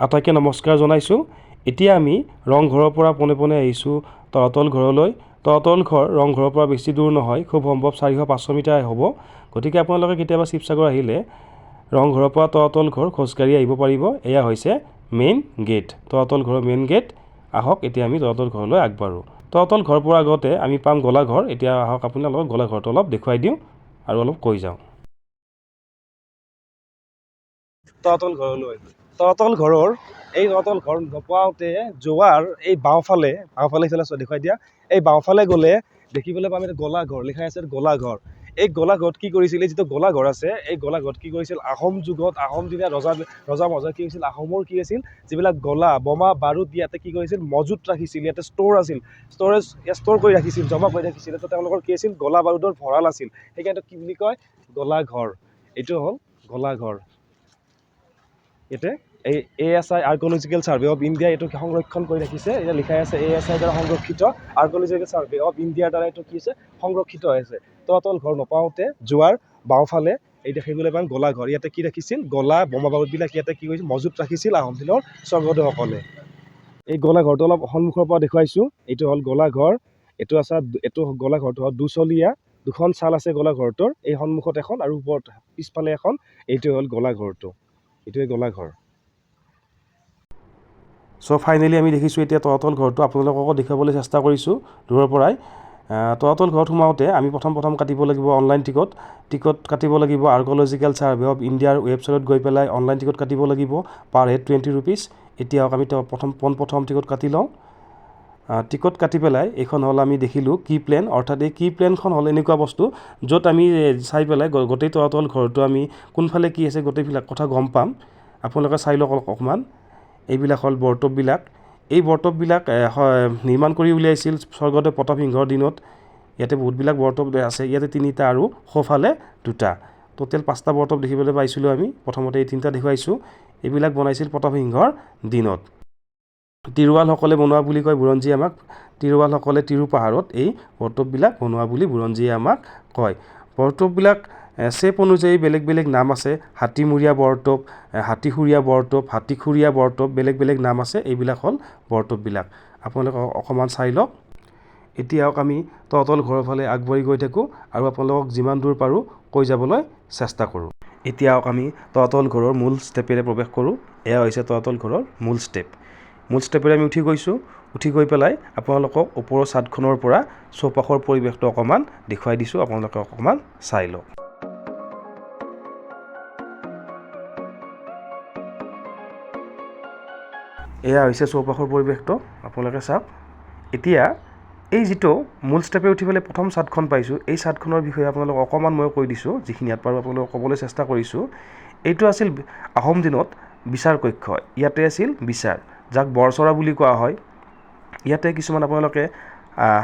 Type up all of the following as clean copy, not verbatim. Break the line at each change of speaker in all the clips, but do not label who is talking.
আটাইকে নমস্কাৰ জনাইছোঁ। এতিয়া আমি ৰংঘৰৰ পৰা পোনে পোনে আহিছোঁ তলাতল ঘৰলৈ। তলাতল ঘৰ ৰংঘৰৰ পৰা বেছি দূৰ নহয়, খুব সম্ভৱ 400-500 মিটাৰ হ'ব। গতিকে আপোনালোকে কেতিয়াবা শিৱসাগৰ আহিলে ৰংঘৰৰ পৰা তলাতল ঘৰ খোজকাঢ়ি আহিব পাৰিব। এয়া হৈছে মেইন গেট, তলাতল ঘৰৰ মেইন গেট। আহক এতিয়া আমি তলাতল ঘৰলৈ আগবাঢ়োঁ। তলাতল ঘৰ পোৱাৰ আগতে আমি পাম গলাঘৰ। এতিয়া আহক আপোনালোকক গলাঘৰটো অলপ দেখুৱাই দিওঁ আৰু অলপ কৈ যাওঁ। তলাতল ঘৰলৈ, তলাতল ঘৰৰ এই তলাতল ঘৰ নপাওঁতে যোৱাৰ এই বাওঁফালে, বাওঁফালে ইফালে দেখুৱাই দিয়া, এই বাওঁফালে গ'লে দেখিবলৈ পাম এটা গলাঘৰ লিখা আছে। গলাঘৰ, এই গলাঘৰত কি কৰিছিল, এই যিটো গলাঘৰ আছে এই গলাঘৰত কি কৰিছিল, আহোম যুগত আহোম দিনীয়া ৰজা ৰজা মজা কি হৈছিল, আহোমৰ কি আছিল, যিবিলাক গলা বোমা বাৰুদ ইয়াতে কি কৰিছিল মজুত ৰাখিছিল, ইয়াতে ষ্ট'ৰ আছিল, ষ্ট'ৰেজ ইয়াত ষ্ট'ৰ কৰি ৰাখিছিল, জমা কৰি ৰাখিছিল। তো তেওঁলোকৰ কি আছিল, গলা বাৰুদৰ ভঁৰাল আছিল। সেইকাৰণে কি বুলি কয়, গলাঘৰ। এইটো হ'ল গলাঘৰ। ইয়াতে এই ASI, archaeological survey of India, এইটো সংৰক্ষণ কৰি ৰাখিছে। এতিয়া লিখাই আছে ASI দ্বাৰা সংৰক্ষিত, আৰ্কলজিকেল ছাৰ্ভে অফ ইণ্ডিয়াৰ দ্বাৰা এইটো কি হৈছে, সংৰক্ষিত হৈ আছে। তলাতল ঘৰ নপাওঁতে যোৱাৰ বাওঁফালে এই দেখিবলৈ পাম গলাঘৰ। ইয়াতে কি ৰাখিছিল, গলা বোমা বাৰুদবিলাক ইয়াতে কি কৰিছিল, মজুত ৰাখিছিল আহোম দিনৰ স্বৰ্গদেউসকলে। এই গলাঘৰটো অলপ সন্মুখৰ পৰা দেখুৱাইছোঁ। এইটো হ'ল গলাঘৰ। এইটো আছে, এইটো গলাঘৰটো হ'ল দুচলীয়া, দুখন চাল আছে গলাঘৰটোৰ। এই সন্মুখত এখন আৰু ওপৰত পিছফালে এখন। এইটো হ'ল গলাঘৰটো, এইটোৱে গলাঘৰ। চ' ফাইনেলি আমি দেখিছোঁ এতিয়া তলাতল ঘৰটো, আপোনালোককো দেখুৱাবলৈ চেষ্টা কৰিছোঁ দূৰৰ পৰাই। তলাতল ঘৰত সোমাওঁতে আমি প্ৰথম প্ৰথম কাটিব লাগিব অনলাইন টিকট। টিকট কাটিব লাগিব আৰ্কলজিকেল ছাৰ্ভে অফ ইণ্ডিয়াৰ ৱেবছাইটত গৈ পেলাই অনলাইন টিকট কাটিব লাগিব, পাৰ হেড 20 ৰুপিজ। এতিয়া আমি প্ৰথম পোনপ্ৰথম টিকট কাটি লওঁ। টিকট কাটি পেলাই এইখন হ'ল আমি দেখিলোঁ কি প্লেন, অৰ্থাৎ এই কি প্লেনখন হ'ল এনেকুৱা বস্তু য'ত আমি চাই পেলাই গোটেই তলাতল ঘৰটো আমি কোনফালে কি আছে গোটেইবিলাক কথা গম পাম। আপোনালোকে চাই লওক অকণমান। এইবিলাক হ'ল বৰটোপবিলাক। এই বৰটোপবিলাক নিৰ্মাণ কৰি উলিয়াইছিল স্বৰ্গদেউ প্ৰতাপ সিংহৰ দিনত। ইয়াতে বহুতবিলাক বৰটোপ আছে, ইয়াতে তিনিটা আৰু সোঁফালে দুটা, টোটেল 5টা বৰটোপ দেখিবলৈ পাইছিলোঁ আমি। প্ৰথমতে এই তিনিটা দেখুৱাইছোঁ। এইবিলাক বনাইছিল প্ৰতাপ সিংহৰ দিনত। তিৰুৱালসকলে বনোৱা বুলি কয় বুৰঞ্জীয়ে আমাক। তিৰুৱালসকলে তিৰু পাহাৰত এই বৰটোপবিলাক বনোৱা বুলি বুৰঞ্জীয়ে আমাক কয়। বৰটোপবিলাক শ্বেপ অনুযায়ী বেলেগ বেলেগ নাম আছে। হাতীমূৰীয়া বৰটোপ, হাতীসুৰীয়া বৰটোপ, হাতীখুৰীয়া বৰটোপ, বেলেগ বেলেগ নাম আছে। এইবিলাক হ'ল বৰটোপবিলাক, আপোনালোকে অকণমান চাই লওক। এতিয়াও আমি তলাতল ঘৰৰ ফালে আগবাঢ়ি গৈ থাকোঁ আৰু আপোনালোকক যিমান দূৰ পাৰোঁ কৈ যাবলৈ চেষ্টা কৰোঁ। এতিয়াও আমি তলাতল ঘৰৰ মূল ষ্টেপেৰে প্ৰৱেশ কৰোঁ। এয়া হৈছে তলাতল ঘৰৰ মূল ষ্টেপ। মূল ষ্টেপেৰে আমি উঠি গৈছোঁ। উঠি গৈ পেলাই আপোনালোকক ওপৰৰ চাদখনৰ পৰা চৌপাশৰ পৰিৱেশটো অকণমান দেখুৱাই দিছোঁ, আপোনালোকে অকণমান চাই লওক। এয়া হৈছে চৌপাশৰ পৰিৱেশটো, আপোনালোকে চাওক। এতিয়া এই যিটো মূল ষ্টেপে উঠি পেলাই প্ৰথম চাদখন পাইছোঁ, এই চাদখনৰ বিষয়ে আপোনালোকক অকণমান মই কৈ দিছোঁ, যিখিনি ইয়াত পাৰোঁ আপোনালোকক ক'বলৈ চেষ্টা কৰিছোঁ। এইটো আছিল আহোম দিনত বিচাৰ কক্ষ। ইয়াতে আছিল বিচাৰ, যাক বৰচৰা বুলি কোৱা হয়। ইয়াতে কিছুমান আপোনালোকে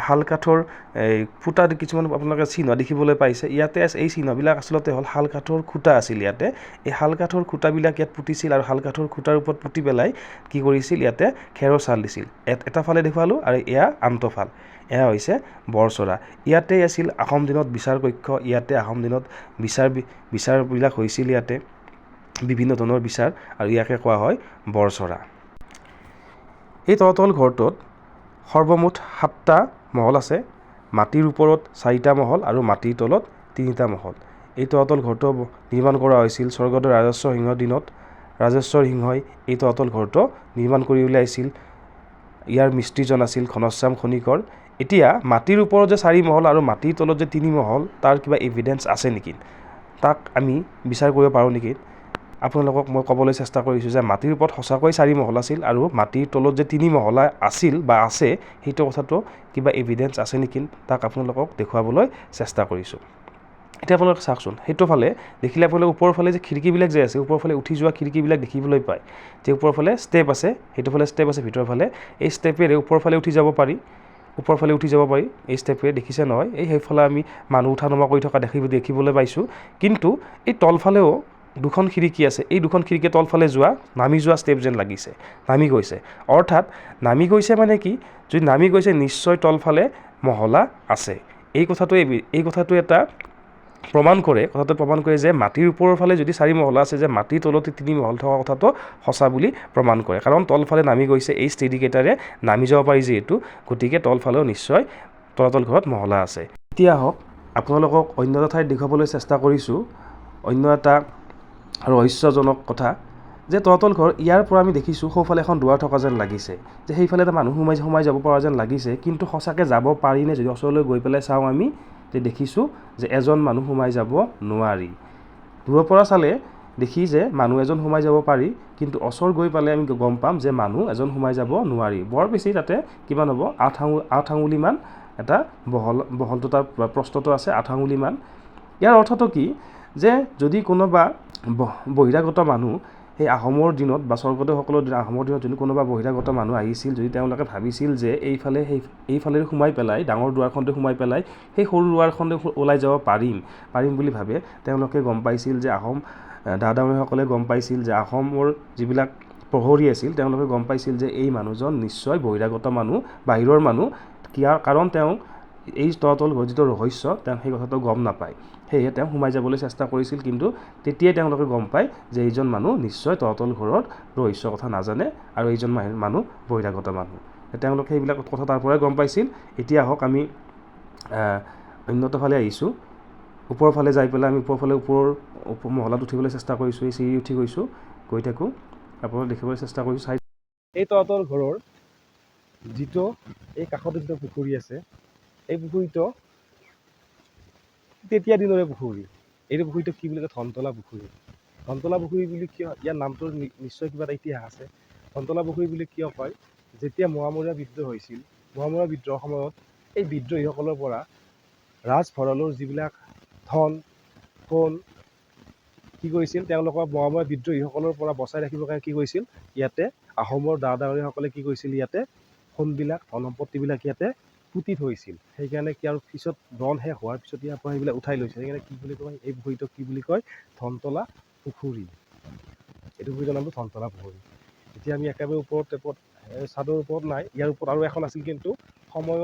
শাল কাঠৰ এই ফুটা কিছুমান আপোনালোকে চিহ্ন দেখিবলৈ পাইছে। ইয়াতে এই চিহ্নবিলাক আচলতে হ'ল শাল কাঠৰ খুঁটা আছিল। ইয়াতে এই শাল কাঠৰ খুঁটাবিলাক ইয়াত পুতিছিল আৰু শাল কাঠৰ খুঁটাৰ ওপৰত পুতি পেলাই কি কৰিছিল, ইয়াতে খেৰৰ চাল দিছিল। এটা ফালে দেখুৱালোঁ আৰু এয়া আনটো ফাল। এয়া হৈছে বৰচৰা। ইয়াতে আছিল আহোম দিনত বিচাৰ কক্ষ। ইয়াতে আহোম দিনত বিচাৰবিলাক হৈছিল, ইয়াতে বিভিন্ন ধৰণৰ বিচাৰ, আৰু ইয়াকে কোৱা হয় বৰচৰা। এই তলাতল ঘৰটোত সৰ্বমুঠ 7টা মহল আছে। মাটিৰ ওপৰত 4টা মহল আৰু মাটিৰ তলত 3টা মহল। এই তলাতল ঘৰটো নিৰ্মাণ কৰা হৈছিল স্বৰ্গদেউ ৰাজেশ্বৰ সিংহৰ দিনত। ৰাজেশ্বৰ সিংহই এই তলাতল ঘৰটো নিৰ্মাণ কৰি উলিয়াইছিল। ইয়াৰ মিস্ত্ৰীজন আছিল ঘনশ্যাম খনিকৰ। এতিয়া মাটিৰ ওপৰত যে 4 মহল আৰু মাটিৰ তলত যে 3 মহল, তাৰ কিবা এভিডেঞ্চ আছে নেকি, তাক আমি বিচাৰ কৰিব পাৰোঁ নেকি? আপোনালোকক মই ক'বলৈ চেষ্টা কৰিছোঁ যে মাটিৰ ওপৰত সঁচাকৈ 4 মহল আছিল আৰু মাটিৰ তলত যে 3 মহলা আছিল বা আছে, সেইটো কথাটো কিবা এভিডেঞ্চ আছে নেকি, তাক আপোনালোকক দেখুৱাবলৈ চেষ্টা কৰিছোঁ। এতিয়া আপোনালোকে চাওকচোন, সেইটো ফালে দেখিলে আপোনালোকে ওপৰৰ ফালে যে খিৰিকীবিলাক যে আছে, ওপৰৰ ফালে উঠি যোৱা খিৰিকীবিলাক দেখিবলৈ পায়। যে ওপৰৰ ফালে ষ্টেপ আছে, সেইটো ফালে ষ্টেপ আছে, ভিতৰৰ ফালে এই ষ্টেপেৰে ওপৰৰ ফালে উঠি যাব পাৰি, ওপৰৰ ফালে উঠি যাব পাৰি এই ষ্টেপেৰে, দেখিছে নহয়? এই সেইফালে আমি মানুহ উঠা নমা কৰি থকা দেখিবলৈ পাইছোঁ। কিন্তু এই তলফালেও দুখন খিৰিকী আছে, এই দুখন খিৰিকী তলফালে যোৱা নামি যোৱা ষ্টেপ যেন লাগিছে, নামি গৈছে। অৰ্থাৎ নামি গৈছে মানে কি, যদি নামি গৈছে নিশ্চয় তলফালে মহলা আছে। এই কথাটো এটা প্ৰমাণ কৰে, কথাটো প্ৰমাণ কৰে যে মাটিৰ ওপৰৰ ফালে যদি চাৰি মহলা আছে, যে মাটিৰ তলতে তিনি মহল থকা কথাটো সঁচা বুলি প্ৰমাণ কৰে। কাৰণ তলফালে নামি গৈছে, এই ষ্টেডিকেটাৰে নামি যাব পাৰি যিহেতু, গতিকে তলফালেও নিশ্চয় তলাতল ঘৰত মহলা আছে। এতিয়া আহক আপোনালোকক অন্য এটা ঠাইত দেখুৱাবলৈ চেষ্টা কৰিছোঁ, অন্য এটা ৰহস্যজনক কথা যে তলাতল ঘৰ ইয়াৰ পৰা আমি দেখিছোঁ সোঁফালে এখন দুৱাৰ থকা যেন লাগিছে, যে সেইফালে এটা মানুহ সোমাই সোমাই যাব পৰা যেন লাগিছে, কিন্তু সঁচাকৈ যাব পাৰিনে? যদি ওচৰলৈ গৈ পেলাই চাওঁ আমি, যে দেখিছোঁ যে এজন মানুহ সোমাই যাব নোৱাৰি। দূৰৰ পৰা চালে দেখি যে মানুহ এজন সোমাই যাব পাৰি, কিন্তু ওচৰ গৈ পালে আমি গম পাম যে মানুহ এজন সোমাই যাব নোৱাৰি। বৰ বেছি তাতে কিমান হ'ব, 8 আঙুলিমান এটা বহলটো তাৰ প্ৰস্থটো আছে 8 আঙুলিমান। ইয়াৰ অৰ্থটো কি যে যদি কোনোবা বহিৰাগত মানুহ সেই আহোমৰ দিনত বা স্বৰ্গদেউসকলৰ দিনত, আহোমৰ দিনত যদি কোনোবা বহিৰাগত মানুহ আহিছিল, যদি তেওঁলোকে ভাবিছিল যে এইফালে এইফালেৰে সোমাই পেলাই ডাঙৰ দুৱাৰখনতে সোমাই পেলাই সেই সৰু দুৱাৰখনতে ওলাই যাব পাৰিম পাৰিম বুলি ভাবে, তেওঁলোকে গম পাইছিল যে আহোম ডা-ডাঙৰীয়াসকলে গম পাইছিল যে আহোমৰ যিবিলাক প্ৰহৰী আছিল, তেওঁলোকে গম পাইছিল যে এই মানুহজন নিশ্চয় বহিৰাগত মানুহ, বাহিৰৰ মানুহ। কাৰণ তেওঁ এই তলাতল ঘৰৰ যিটো ৰহস্য, তেওঁ সেই কথাটো গম নাপায়। সেয়েহে তেওঁ সোমাই যাবলৈ চেষ্টা কৰিছিল, কিন্তু তেতিয়াই তেওঁলোকে গম পায় যে এইজন মানুহ নিশ্চয় তলাতল ঘৰৰ ৰহস্যৰ কথা নাজানে আৰু এইজন মানুহ বহিৰাগত মানুহ। তেওঁলোকে সেইবিলাক কথা তাৰ পৰাই গম পাইছিল। এতিয়া আহক আমি অন্য এটা ফালে আহিছোঁ। ওপৰৰ ফালে যাই পেলাই আমি ওপৰৰ ফালে ওপৰৰ মহলাত উঠিবলৈ চেষ্টা কৰিছোঁ। এই চিৰি উঠি গৈছোঁ, গৈ থাকোঁ, আপোনালোক দেখিবলৈ চেষ্টা কৰিছোঁ চাই। এই তলাতল ঘৰৰ যিটো এই কাষতে যিটো পুখুৰী আছে, এই পুখুৰীটো তেতিয়া দিনৰে পুখুৰী। এইটো পুখুৰীটোক কি বুলি কয়? ধনতলা পুখুৰী। ধনতলা পুখুৰী বুলি কিয় ইয়াৰ নামটোৰ নিশ্চয় কিবা এটা ইতিহাস আছে। ধনতলা পুখুৰী বুলি কিয় কয়? যেতিয়া মোৱামৰীয়া বিদ্ৰোহ হৈছিল, মোৱামৰীয়া বিদ্ৰোহৰ সময়ত এই বিদ্ৰোহীসকলৰ পৰা ৰাজভঁৰালৰ যিবিলাক ধন সোণ কি কৰিছিল তেওঁলোকৰ, মোৱামৰীয়া বিদ্ৰোহীসকলৰ পৰা বচাই ৰাখিবৰ কাৰণে কি কৰিছিল ইয়াতে আহোমৰ ডা-ডাঙৰীয়াসকলে কি কৰিছিল, ইয়াতে সোণবিলাক, ধন সম্পত্তিবিলাক ইয়াতে পুতি থৈছিল। সেইকাৰণে কি আৰু পিছত ৰণ শেষ হোৱাৰ পিছত ইয়াৰ পৰা সেইবিলাক উঠাই লৈছিল। সেইকাৰণে কি বুলি কয় এই পুখুৰীটোক? কি বুলি কয়? ধনতলা পুখুৰী। এইটো পুখুৰীটোৰ নামটো ধনতলা পুখুৰী। এতিয়া আমি একেবাৰে ওপৰত টেপত চাদৰ ওপৰত নাই। ইয়াৰ ওপৰত আৰু এখন আছিল, কিন্তু সময়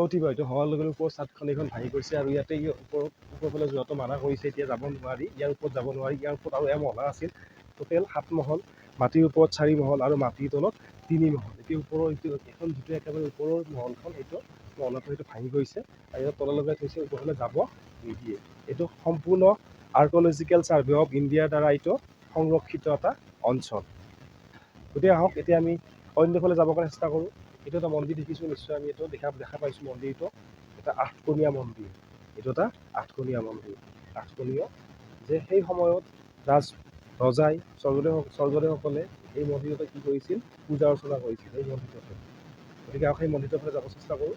অতিবাহিত হোৱাৰ লগে লগে ওপৰৰ চাদখন এইখন ভাঙি গৈছে আৰু ইয়াতে ওপৰৰ ফালে যোৱাটো মানা কৰিছে। এতিয়া যাব নোৱাৰি, ইয়াৰ ওপৰত যাব নোৱাৰি। ইয়াৰ ওপৰত আৰু এমহলা আছিল। টোটেল সাত মহল, মাটিৰ ওপৰত চাৰি মহল আৰু মাটিৰ তলত তিনি মহল। এতিয়া ওপৰৰ এইটো এখন যিটো একেবাৰে ওপৰৰ মহলখন, সেইটো মহলাটো সেইটো ভাঙি গৈছে আৰু ইয়াত তলা লগাই থৈছে, ওপৰফালে যাব নিদিয়ে। এইটো সম্পূৰ্ণ আৰ্কলজিকেল ছাৰ্ভে অফ ইণ্ডিয়াৰ দ্বাৰা এইটো সংৰক্ষিত এটা অঞ্চল। গতিকে আহক, এতিয়া আমি অন্য ফালে যাবৰ কাৰণে চেষ্টা কৰোঁ। এইটো এটা মন্দিৰ দেখিছোঁ, নিশ্চয় আমি এইটো দেখা দেখা পাইছোঁ। মন্দিৰটো এটা আঠকোণীয়া মন্দিৰ। এইটো এটা আঠকোণীয়া মন্দিৰ। আঠকোণীয় যে সেই সময়ত ৰজাই স্বৰ্গদেউসকলে এই মন্দিৰতে কি কৰিছিল? পূজা অৰ্চনা কৰিছিল এই মন্দিৰটোতে। গতিকে আহক, সেই মন্দিৰটোৰ ফালে যাব চেষ্টা কৰোঁ।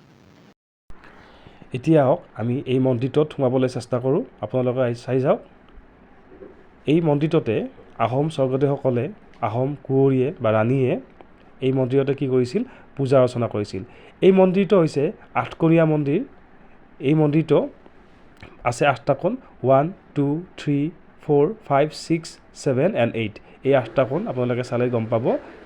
এতিয়া আহক, আমি এই মন্দিৰটোত সোমাবলৈ চেষ্টা কৰোঁ। আপোনালোকে আহি চাই যাওক। এই মন্দিৰটোতে আহোম স্বৰ্গদেউসকলে, আহোম কুঁৱৰীয়ে বা ৰাণীয়ে এই মন্দিৰতে কি কৰিছিল? পূজা অৰ্চনা কৰিছিল। এই মন্দিৰটো হৈছে আঠকোণীয়া মন্দিৰ। এই মন্দিৰটো আছে আঠটা কোণ, 1, 2, 3, 4, 5, 6, 7 and 8। এই আঠটা কোণ আপোনালোকে চালে গম পাব।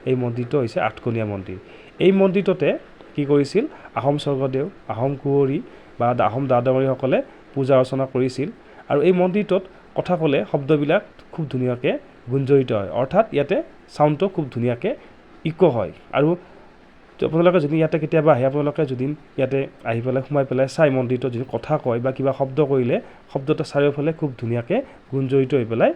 এই মন্দিৰটো হৈছে আঠকোণীয়া মন্দিৰ। এই মন্দিৰটোতে কি কৰিছিল আহোম স্বৰ্গদেউ, আহোম কুঁৱৰী বা আহোম ডা-ডাঙৰীয়াসকলে? পূজা অৰ্চনা কৰিছিল। আৰু এই মন্দিৰটোত কথা ক'লে শব্দবিলাক খুব ধুনীয়াকৈ গুঞ্জৰিত হয়, অৰ্থাৎ ইয়াতে চাউণ্ডটো খুব ধুনীয়াকৈ ইক' হয়। আৰু আপোনালোকে যদি ইয়াতে কেতিয়াবা আহে, আপোনালোকে যদি ইয়াতে আহি পেলাই সোমাই পেলাই চাই, মন্দিৰটোত যদি কথা কয় বা কিবা শব্দ কৰিলে শব্দটো চাৰিওফালে খুব ধুনীয়াকৈ গুঞ্জৰিত হৈ পেলাই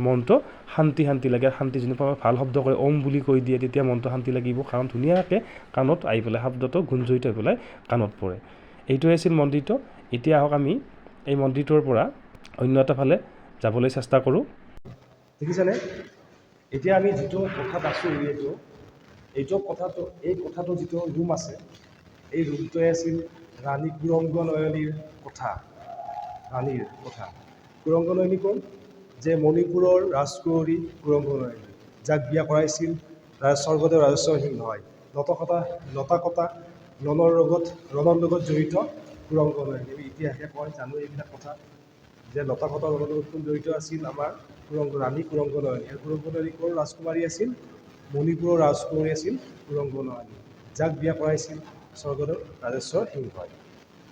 মনটো শান্তি শান্তি লাগে। শান্তি যদি ভাল শব্দ কয়, ওম বুলি কৈ দিয়ে, তেতিয়া মনটো শান্তি লাগিব, কাৰণ ধুনীয়াকৈ কাণত আহি পেলাই শব্দটো গুঞ্জৰিত হৈ পেলাই কাণত পৰে। এইটোৱে আছিল মন্দিৰটো। এতিয়া আহক, আমি এই মন্দিৰটোৰ পৰা অন্য এটা ফালে যাবলৈ চেষ্টা কৰোঁ। দেখিছেনে, এতিয়া আমি যিটো কোঠাত আছোঁ, এইটো কোঠাটো, এই কোঠাটো যিটো ৰুম আছে, এই ৰুমটোৱে আছিল ৰাণী কুৰংগনয়নীৰ কোঠা, ৰাণীৰ কোঠা। কুৰংগনয়নী কোন? যে মণিপুৰৰ ৰাজকুঁৱৰী কুৰংগনয়নী, যাক বিয়া কৰাইছিল স্বৰ্গদেউ ৰাজেশ্বৰ সিংহই। লতাকটা ৰণৰ লগত জড়িত কুৰংগনয়নী। আমি ইতিহাসে কয়, জানো এইবিলাক কথা যে লতাকটা ৰণৰ লগত কোন জড়িত আছিল? আমাৰ ৰাণী কুৰংগনয়নী। আৰু কুৰংগনয়নী ক'ৰ ৰাজকুমাৰী আছিল? মণিপুৰৰ ৰাজকুঁৱৰী আছিল কুৰংগনয়নী, যাক বিয়া কৰাইছিল স্বৰ্গদেউ ৰাজেশ্বৰ সিংহই।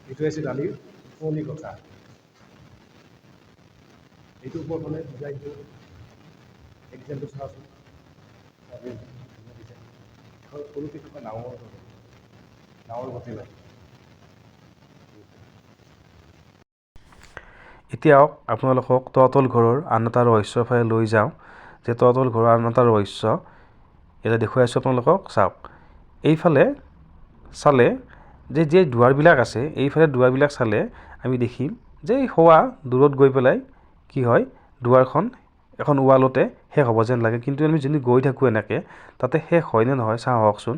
এইটোৱে আছিল ৰাণীৰ পুৰণি কথা। এইটোৰ ওপৰত হ'লে ডিজাইনটো, এই ডিজাইনটো চাওকচোন, ডিজাইন এখন ওলমি থকা নাৱৰ দৰে, নাৱৰ গতি লাগে। এতিয়া আপোনালোকক তলাতল ঘৰৰ আন এটা ৰহস্যৰ ফালে লৈ যাওঁ, যে তলাতল ঘৰৰ আন এটা ৰহস্য ইয়াতে দেখুৱাই আছোঁ আপোনালোকক। চাওক, এইফালে চালে যে যে দুৱাৰবিলাক আছে, এইফালে দুৱাৰবিলাক চালে আমি দেখিম যে এই হোৱা দূৰত গৈ পেলাই কি হয়, দুৱাৰখন এখন ৱালতে শেষ হ'ব যেন লাগে। কিন্তু আমি যদি গৈ থাকোঁ এনেকৈ, তাতে শেষ হয় নে নহয় চাওঁ আহকচোন।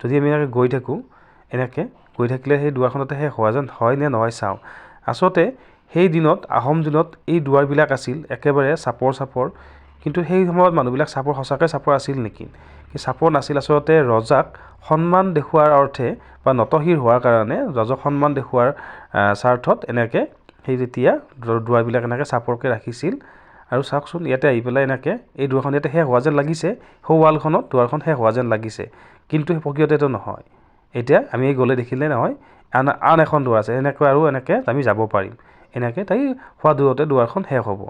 যদি আমি এনেকৈ গৈ থাকোঁ, এনেকৈ গৈ থাকিলে সেই দুৱাৰখন তাতে শেষ হোৱা যেন হয় নে নহয় চাওঁ। আচলতে সেই দিনত, আহোম দিনত এই দুৱাৰবিলাক আছিল একেবাৰে চাপৰ চাপৰ। কিন্তু সেই সময়ত মানুহবিলাক চাপৰ, সঁচাকৈ চাপৰ আছিল নেকি? চাপৰ নাছিল। আচলতে ৰজাক সন্মান দেখুওৱাৰ অৰ্থে বা নতশিৰ হোৱাৰ কাৰণে, ৰজাক সন্মান দেখুওৱাৰ স্বাৰ্থত এনেকৈ সেই তেতিয়া দুৱাৰবিলাক এনেকৈ চাপৰকৈ ৰাখিছিল। আৰু চাওকচোন, ইয়াতে আহি পেলাই এনেকৈ এই দুৱাৰখন ইয়াতে শেষ হোৱা যেন লাগিছে, সৌ ৱালখনত দুৱাৰখন শেষ হোৱা যেন লাগিছে, কিন্তু প্ৰকৃততে এইটো নহয়। এতিয়া আমি গ'লে দেখিলে নহয়, আন আন এখন দুৱাৰ আছে এনেকৈ, আৰু এনেকৈ আমি যাব পাৰিম। এনেকৈ তাই হোৱা দূৰতে দুৱাৰখন শেষ হ'ব।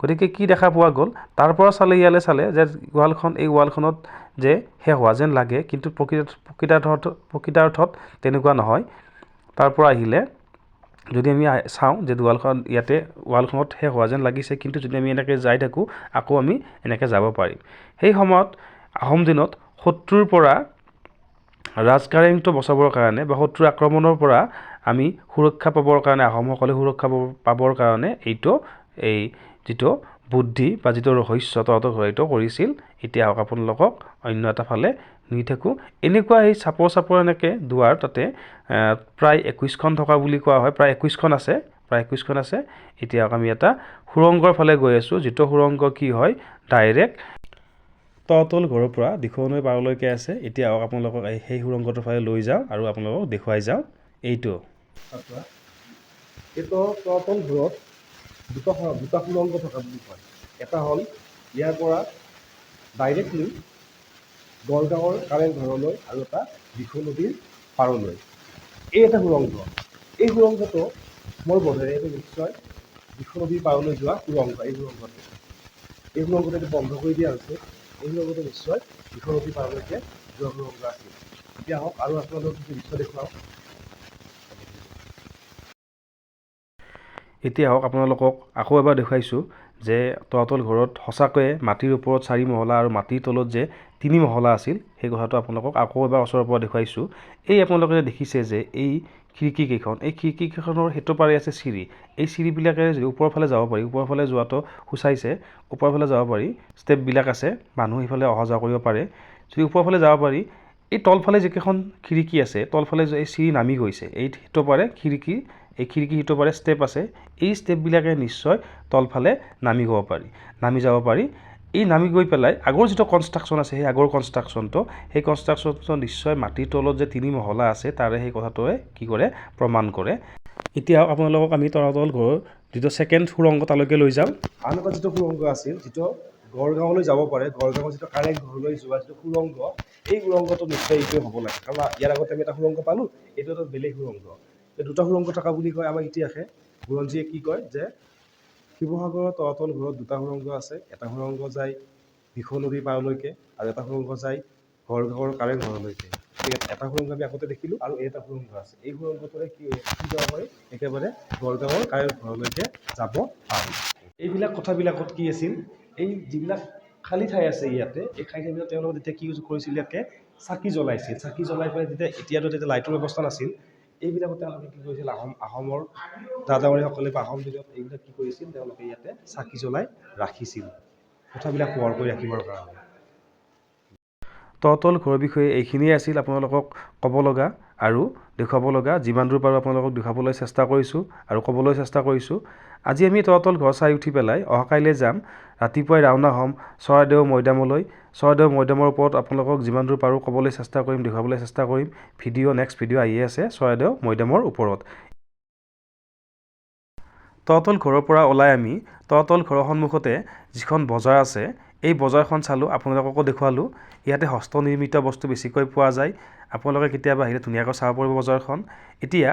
গতিকে কি দেখা পোৱা গ'ল? তাৰ পৰা চালে, ইয়ালৈ চালে যে ৱালখন, এই ৱালখনত যে শেষ হোৱা যেন লাগে, কিন্তু প্ৰকৃতাৰ্থত তেনেকুৱা নহয়। তাৰ পৰা আহিলে যদি আমি চাওঁ যে দুৱাৰখন ইয়াতে ৱালখনত শেষ হোৱা যেন লাগিছে, কিন্তু যদি আমি এনেকৈ যাই থাকোঁ, আকৌ আমি এনেকৈ যাব পাৰিম। সেই সময়ত আহোম দিনত শত্ৰুৰ পৰা ৰাজকাৰেংটো বচাবৰ কাৰণে বা শত্ৰুৰ আক্ৰমণৰ পৰা আমি সুৰক্ষা পাবৰ কাৰণে, আহোমসকলে সুৰক্ষা পাবৰ কাৰণে এইটো, এই যিটো বুদ্ধি বা যিটো ৰহস্য তলাতল ঘৰ এইটো কৰিছিল। এতিয়া আহক, আপোনালোকক অন্য এটা ফালে নি থাকোঁ। এনেকুৱা এই চাপৰ চাপৰ এনেকৈ দুৱাৰ তাতে প্ৰায় 21খন থকা বুলি কোৱা হয়, প্ৰায় 21খন আছে, প্ৰায় 21খন আছে। এতিয়া আমি এটা সুৰংগৰ ফালে গৈ আছোঁ, যিটো সুৰংগ কি হয়, ডাইৰেক্ট তলাতল ঘৰৰ পৰা দিখৌ নৈ পাৰলৈকে আছে। এতিয়া আহক, আপোনালোকক সেই সুৰংগটোৰ ফালে লৈ যাওঁ আৰু আপোনালোকক দেখুৱাই যাওঁ এইটো।
এইটো তলাতল ঘৰত দুটা সুৰংগ থকা বুলি কয়। এটা হ'ল ইয়াৰ পৰা ডাইৰেক্টলি গড়গাঁৱৰ কাৰেং ঘৰলৈ আৰু এটা দিখৌ নদীৰ পাৰলৈ। এই এটা সুৰংগ, এই সুৰংগটো মোৰ বোধেৰে এইটো নিশ্চয় দিখৌ নদীৰ পাৰলৈ যোৱা সুৰংগ। এই সুৰংগটো এইটো বন্ধ কৰি দিয়া হৈছে। এই সুৰংগটো নিশ্চয় দিখৌ নদীৰ পাৰলৈকে যোৱা সুৰংগ আছিল। এতিয়া আহক আৰু আপোনালোকক কিছু দৃশ্য দেখুৱাওঁ।
এতিয়া আহক, আপোনালোকক আকৌ এবাৰ দেখুৱাইছোঁ যে তলাতল ঘৰত সঁচাকৈয়ে মাটিৰ ওপৰত 4 মহলা আৰু মাটিৰ তলত যে 3 মহলা আছিল, সেই কথাটো আপোনালোকক আকৌ এবাৰ ওচৰৰ পৰা দেখুৱাইছোঁ। এই আপোনালোকে দেখিছে যে এই খিৰিকীকেইখন, এই খিৰিকীকেইখনৰ সেইটো পাৰে আছে চিৰি। এই চিৰিবিলাকেৰে যদি ওপৰৰ ফালে যাব পাৰি, ওপৰৰ ফালে যোৱাটো সূচাইছে, ওপৰৰ ফালে যাব পাৰি, ষ্টেপবিলাক আছে, মানুহ সেইফালে অহা যোৱা কৰিব পাৰে। যদি ওপৰৰ ফালে যাব পাৰি, এই তলফালে যিকেইখন খিৰিকী আছে, তলফালে এই চিৰি নামি গৈছে, এই সেইটো পাৰে খিৰিকী, এই খিৰিকী সিটো পাৰে ষ্টেপ আছে, এই ষ্টেপবিলাকে নিশ্চয় তলফালে নামি যাব পাৰি, নামি যাব পাৰি। এই নামি গৈ পেলাই আগৰ যিটো কনষ্ট্ৰাকশ্যন আছে, সেই আগৰ কনষ্ট্ৰাকশ্যনটো, সেই কনষ্ট্ৰাকশ্যনটো নিশ্চয় মাটিৰ তলত যে 3 মহলা আছে, তাৰে সেই কথাটোৱে কি কৰে, প্ৰমাণ কৰে। এতিয়া আপোনালোকক আমি তলাতল ঘৰৰ যিটো ছেকেণ্ড সুৰংগ তালৈকে লৈ যাওঁ।
আন এটা যিটো সুৰংগ আছিল, যিটো গড়গাঁৱলৈ যাব পাৰে, গড়গাঁৱৰ যিটো কাৰেং ঘৰলৈ যোৱা যিটো সুৰংগ, এই সুৰংগটো নিশ্চয় এইটোৱে হ'ব লাগে। কাৰণ ইয়াৰ আগতে আমি এটা সুৰংগ পালোঁ, এইটো এটা বেলেগ সুৰংগ। এই দুটা সুৰংগ থকা বুলি কয় আমাৰ ইতিহাসে। বুৰঞ্জীয়ে কি কয় যে শিৱসাগৰৰ তলাতল ঘৰত দুটা সুৰংগ আছে, এটা সুৰংগ যায় দিখৌ নদীৰ পাৰলৈকে আৰু এটা সুৰংগ যায় গড়গাঁৱৰ কাৰেং ঘৰলৈকে। গতিকে এটা সুৰংগ আমি আগতে দেখিলোঁ আৰু এই এটা সুৰংগ আছে। এই সুৰংগটোৰে কি কি যাব পাৰি, একেবাৰে গড়গাঁৱৰ কাৰেং ঘৰলৈকে যাব পাৰি। এইবিলাক কথাবিলাকত কি আছিল, এই যিবিলাক খালী ঠাই আছে ইয়াতে, এই খালী ঠাইবিলাক তেওঁলোকে তেতিয়া কি কৰিছিল, ইয়াতে চাকি জ্বলাইছিল। চাকি জ্বলাই পেলাই তেতিয়া, এতিয়াতো তেতিয়া লাইটৰ ব্যৱস্থা নাছিল, এইবিলাকত তেওঁলোকে কি কৰিছিল, আহোমৰ দাদামৰীয়াসকলে বা আহোম দিনত এইবিলাক কি কৰিছিল, তেওঁলোকে ইয়াতে চাকি জ্বলাই ৰাখিছিল কথাবিলাক পোহৰ কৰি ৰাখিবৰ কাৰণে।
তলাতল ঘৰৰ বিষয়ে এইখিনিয়ে আছিল আপোনালোকক ক'ব লগা আৰু দেখুৱাব লগা। যিমান দূৰ পাৰোঁ আপোনালোকক দেখুৱাবলৈ চেষ্টা কৰিছোঁ আৰু ক'বলৈ চেষ্টা কৰিছোঁ। আজি আমি তলাতল ঘৰ চাই উঠি পেলাই অহাকাইলৈ যাম, ৰাতিপুৱাই ৰাওনা হ'ম চৰাইদেউ মৈদামলৈ। চৰাইদেউ মৈদামৰ ওপৰত আপোনালোকক যিমান দূৰ পাৰোঁ ক'বলৈ চেষ্টা কৰিম, দেখুৱাবলৈ চেষ্টা কৰিম। নেক্সট ভিডিঅ' আহিয়ে আছে চৰাইদেউ মৈদামৰ ওপৰত। তলাতল ঘৰৰ পৰা ওলাই আমি তলাতল ঘৰৰ সন্মুখতে যিখন বজাৰ আছে, এই বজাৰখন চালোঁ, আপোনালোককো দেখুৱালোঁ। ইয়াতে হস্তনিৰ্মিত বস্তু বেছিকৈ পোৱা যায়। আপোনালোকে কেতিয়াবা আহিলে ধুনীয়াকৈ চাব পাৰিব বজাৰখন। এতিয়া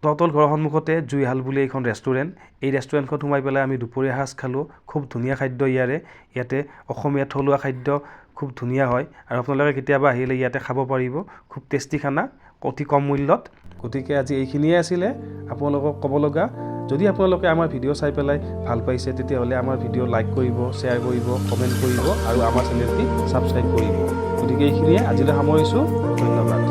তলাতল ঘৰৰ সন্মুখতে জুইশাল বুলি এইখন ৰেষ্টুৰেণ্ট। এই ৰেষ্টুৰেণ্টখনত সোমাই পেলাই আমি দুপৰীয়া সাঁজ খালোঁ। খুব ধুনীয়া খাদ্য ইয়াৰে। ইয়াতে অসমীয়া থলুৱা খাদ্য খুব ধুনীয়া হয় আৰু আপোনালোকে কেতিয়াবা আহিলে ইয়াতে খাব পাৰিব। খুব টেষ্টি খানা, অতি কম মূল্যত। গতিকে আজি এইখিনিয়ে আছিলে আপোনালোকক ক'ব লগা। যদি আপোনালোকে আমাৰ ভিডিঅ' চাই পেলাই ভাল পাইছে, তেতিয়াহ'লে আমাৰ ভিডিঅ' লাইক কৰিব, শ্বেয়াৰ কৰিব, কমেণ্ট কৰিব আৰু আমাৰ চেনেলটি ছাবস্ক্ৰাইব কৰিব। গতিকে এইখিনিয়ে আজিলৈ সামৰিছোঁ। ধন্যবাদ।